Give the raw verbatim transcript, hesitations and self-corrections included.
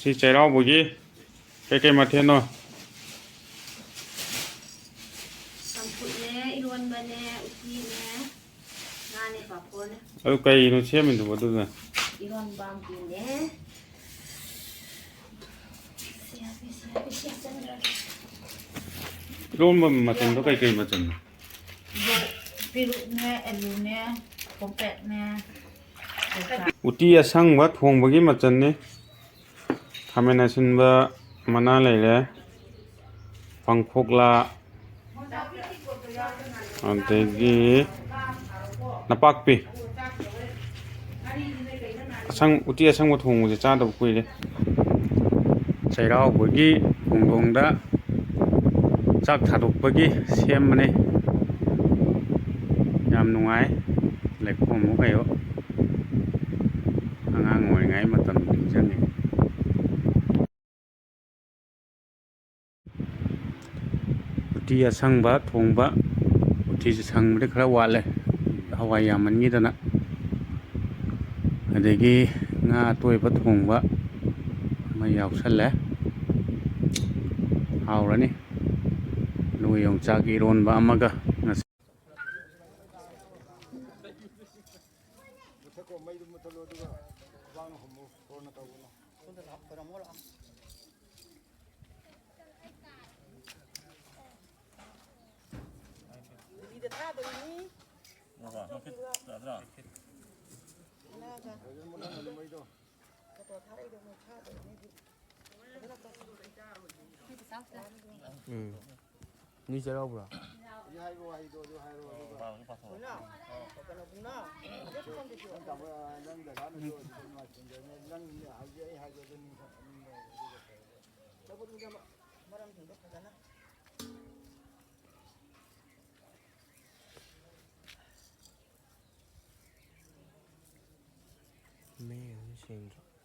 ꯁꯤ ꯆꯩꯔꯥꯎꯕꯒꯤ ꯀꯩꯀꯩ ꯃꯊꯦꯜꯅꯣ? ꯆꯝꯐꯨꯠꯅꯦ, ꯏꯔꯣꯟꯕꯅꯦ, ꯎꯇꯤꯅꯦ, ꯉꯥꯅꯦ, ꯄꯥꯐꯣꯔꯅꯦ꯫ ꯑꯗꯨ ꯀꯩꯅꯣ ꯁꯦꯝꯃꯤꯗꯨꯕꯣ ꯑꯗꯨꯅ? ꯏꯔꯣꯟꯕ ꯑꯃꯅꯦ꯫ ꯏꯔꯣꯟꯕ ꯃꯆꯜꯗꯣ ꯀꯩꯀꯩ ꯃꯆꯜꯅꯣ? ꯄꯦꯔꯨꯛꯅꯦ, ꯑꯂꯨꯅꯦ, ꯀꯣꯝꯄ꯭ꯔꯦꯛꯅꯦ꯫ ꯎꯇꯤ ꯑꯁꯪꯕ ꯊꯣꯡꯕꯒꯤ ꯃꯆꯜꯅꯤ꯫ ꯈꯥꯃꯦꯟ ꯑꯁꯤꯟꯕ ꯃꯅꯥ ꯂꯩꯔꯦ, ꯄꯥꯡꯈꯣꯛꯂꯥ, ꯑꯗꯒꯤ ꯅꯄꯥꯛꯄꯤ꯫ ꯑꯁꯪ-, ꯎꯇꯤ ꯑꯁꯪꯕ ꯊꯣꯡꯕꯁꯦ ꯆꯥꯗꯕ ꯀꯨꯏꯔꯦ꯫ ꯆꯩꯔꯥꯎꯕꯒꯤ ꯈꯣꯡꯗꯣꯡꯗ ꯆꯥꯛ ꯊꯥꯗꯣꯛꯄꯒꯤ ꯁꯦꯝꯕꯅꯤ꯫ ꯌꯥꯝ ꯅꯨꯡꯉꯥꯏ꯫ ꯂꯩꯈꯣꯝꯃꯨ ꯀꯩꯌꯣ꯫ ꯑꯉꯥꯡ ꯑꯣꯏꯔꯤꯉꯩ ꯃꯇꯝ ꯅꯤꯡꯁꯤꯡꯉꯤ꯫ ꯎꯇꯤ ꯑꯁꯪꯕ ꯊꯣꯡꯕ, ꯎꯇꯤꯁꯦ ꯁꯪꯕꯗꯤ ꯈꯔ ꯋꯥꯠꯂꯦ, ꯍꯋꯥꯏ ꯌꯥꯝꯃꯟꯈꯤꯗꯅ꯫ ꯑꯗꯒꯤ ꯉꯥ ꯑꯇꯣꯏꯕ ꯊꯣꯡꯕ ꯑꯃ ꯌꯥꯎꯁꯜꯂꯦ, ꯍꯥꯎꯔꯅꯤ꯫ ꯑꯗꯨꯒ ꯌꯣꯡꯆꯥꯛ ꯏꯔꯣꯟꯕ ꯑꯃꯒ ꯉꯁꯤ ꯃꯨꯊꯠꯈꯣ, ꯃꯩꯗꯨ ꯃꯨꯊꯠꯂꯣ, ꯑꯗꯨꯒ ꯈꯨꯕꯥꯛꯅ ꯍꯨꯝꯃꯨ, ꯀꯣꯟꯅ ꯇꯧꯒꯅꯨ꯫ ꯗꯤꯜꯂꯤꯗ ꯊꯥꯗꯣꯏꯅꯤ꯫ ꯀꯅꯥꯒ? ꯐꯣꯇꯣ ꯊꯥꯔꯛꯏꯗꯣ ꯃꯣꯏ ꯊꯥꯗꯣꯏꯅꯤ꯫ ꯎꯝ꯫ ꯅꯣꯏ ꯆꯩꯔꯥꯎꯕ꯭ꯔꯣ? ꯍꯧꯖꯤꯛ ꯍꯥꯏꯕ ꯋꯥꯍꯩꯗꯣ ꯑꯗꯨ ꯍꯥꯏꯔꯣ, ꯑꯗꯨꯒ ꯀꯩꯅꯣ, ꯕꯨꯡꯅꯣ, ꯅꯪ ꯗꯗꯥꯅꯁꯨ ꯑꯗꯨꯝ ꯅꯨꯡꯉꯥꯏ ꯁꯤꯟꯖꯔꯅꯤ꯫ ꯅꯪ ꯍꯧꯖꯤꯛ ꯑꯩ ꯍꯥꯏꯕꯗꯣ ꯑꯗꯨꯝ ꯅꯤꯡꯁꯤꯡ-, ꯅꯤꯡꯁꯤꯡꯉꯣ, ꯑꯗꯨꯒ ꯐꯔꯦ꯫ ꯃꯔꯝꯁꯤꯡꯗꯣ ꯐꯖꯅ꯫ ꯃꯌꯦꯛ ꯑꯃ ꯁꯦꯡꯗ꯭ꯔꯣ?